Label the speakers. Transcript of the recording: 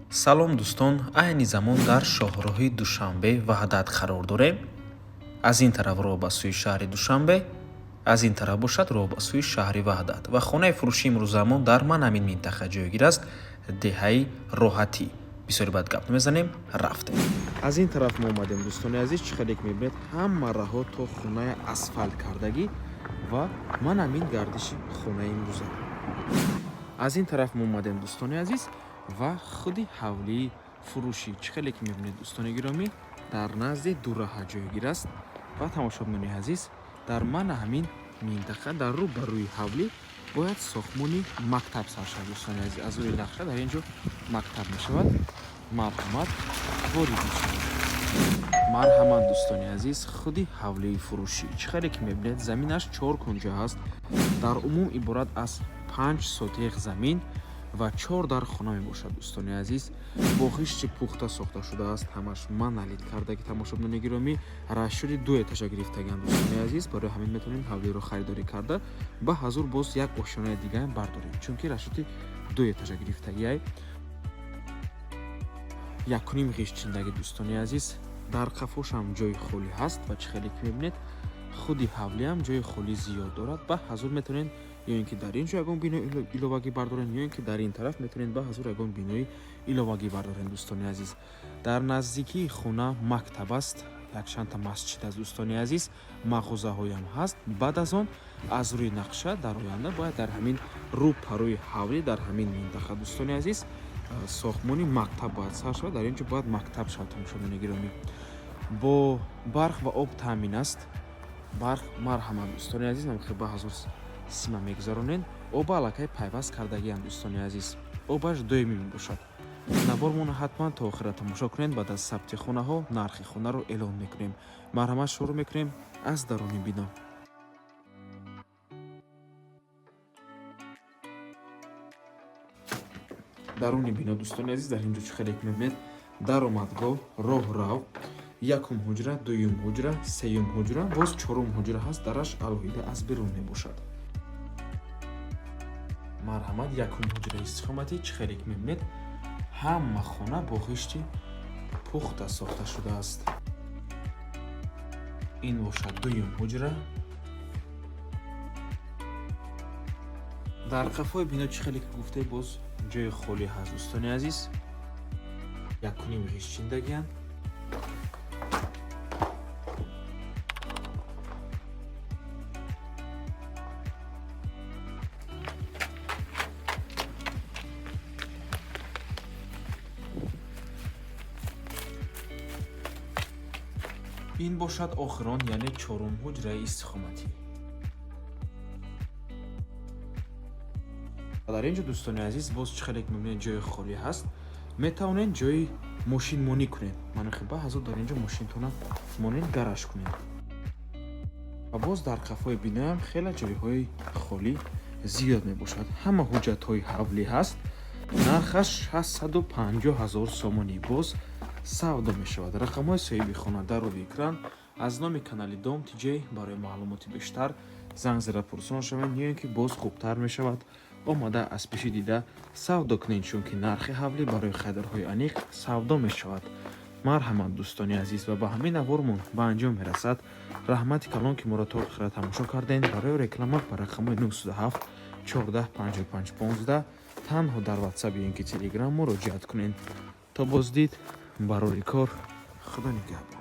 Speaker 1: Салом, дӯстон! Айни замон дар шоҳроҳи Душанбе Ваҳдат қарор дорем. Аз ин тараф роҳ ба сӯи шаҳри Душанбе, аз ин тараф бошад, роҳ ба сӯи шаҳри Ваҳдат. Ва хонаи фурӯшии имрӯзамон дар ман ҳамин минтақа ҷойгир аст, деҳаи Роҳатӣ. Бисёри бад гап намезанем, рафтем.
Speaker 2: Аз ин тараф мо омадем, дӯстони азиз. Чӣ хеле ки мебинед, ҳама раҳо то хонаи асфалт кардагӣ ва ман ҳамин гардиши хонаи имрӯза. Аз ин тараф мо омадем, дӯстони азиз, ва худи ҳавлии фурӯшӣ, чӣ хеле ки мебинед, дӯстони гиромӣ, дар назди дураҳа ҷойгир аст. Ва тамошобинони азиз, дар мана ҳамин минтақа, дар рӯ ба рӯи ҳавлӣ бояд сохтмони мактаб сар шавад. Дӯстони азиз, аз рӯи нақша дар ин ҷо мактаб мешавад. Марҳамат, ворид мешавад. Марҳамат, дӯстони азиз, худи ҳавлии фурӯшӣ, чӣ хеле ки мебинед, заминаш чор кунҷа аст. Дар умум иборат аз 5 сотиқ замин ва чор дар хона мебошад. Дӯстони азиз, бо хишти пухта сохта шудааст, ҳамаш монолит кардаги. Тамошобинони гиромӣ, расчёти ду этажа гирифтагианд. Дӯстони азиз, барои ҳамин метавонем ҳавлиро харидорӣ карда, ба ҳазур боз як ошёнаи дигаам бардорем, чунки расчёти ду этажа гирифтагиай. Якуним ғишт чиндаги. Дӯстони азиз, дар қафошам ҷои холӣ ҳаст ва чӣ хеле ки мебинед, худи ҳавлиам ҷои холӣ зиёд дорад. Ба ҳазур метавонед ё ин ки дар ин ҷо ягон бинои иловагӣ бардоред, ё ин ки дар ин тараф метавонед ба ҳазур ягон бинои иловагӣ бардоред. Дӯстони азиз, дар наздикии хона мактаб аст, якчандта масҷид аст, дӯстони азиз, мағозаҳоям ҳаст. Баъд аз он, аз рӯи нақша, дар оянда бояд дар ҳамин рӯ парӯи ҳавлӣ, дар ҳамин минтақа, дӯстони азиз, сохтмони мактаб бояд сар шавад. Дар ин ҷо бояд мактаб шавад. Тамошобинони гиромӣ, бо барқ ва об таъмин аст. Барқ, марҳамат, дӯстони азиз, намхел ба ҳазур сима мегузаронед. Оба аллакай пайваст кардагианд. Дӯстони азиз, обаш доимӣ мебошад. Навормонро ҳатман то охира тамошо кунед. Баъд аз сабти хонаҳо нархи хонаро эълон мекунем. Марҳамат, шурӯъ мекунем аз даруни бино. Даруни бино, дӯстони азиз, дар ин ҷо, чӣ хеле ки мебинед, даромадгоҳ, роҳрав, якум ҳуҷра, дуюм ҳуҷра, сеюм ҳуҷра, боз чорум ҳуҷра ҳаст, дараш алоҳида аз берун мебошад. Марҳамат, якум ҳуҷраи истиқоматӣ. Чӣ хеле ки мебинед, ҳама хона бо хишти пухта сохта шудааст. Ин бошад дуюм ҳуҷра. Дар қафои бино, чӣ хеле ки гуфте, боз ҷои холӣ ҳаст. Дӯстони азиз, якуним ғишт чиндагианд. Ин бошад охирон, яъне чорум ҳуҷраи истиқоматӣ. Дар ин ҷо, дӯстони азиз, боз, чӣ хеле ки мебинед, ҷои холӣ ҳаст. Метавонед ҷои мошинмонӣ кунед. Манохиба ҳазур дар ин ҷо мошинтона монед, гараж кунед. Ва боз дар қафои биноям хеле ҷойҳои холӣ зиёд мебошад. Ҳама ҳуҷҷатҳои ҳавлӣ ҳаст. Нархаш 650 ҳазор сомонӣ, боз савдо мешавад. Рақамҳои соҳиби хона дар рӯи экран. Аз номи канали Дом Тиҷей барои маълумоти бештар занг зада пурсон шавед, ё ин ки боз хубтар мешавад, омада аз пеши дида савдо кунед, чунки нархи ҳавлӣ барои харидорҳои аниқ савдо мешавад. Марҳамат, дӯстони азиз, ва ба ҳамин навормон ба анҷом мерасад. Раҳмати калон, ки моро то охира тамошо кардем. Барои реклама ба рақамҳои 97 14 55 15 танҳо дар Ватсап ё ин ки Телеграм муроҷиат кунед. То боздид, барори кор, Худо нигаҳбон.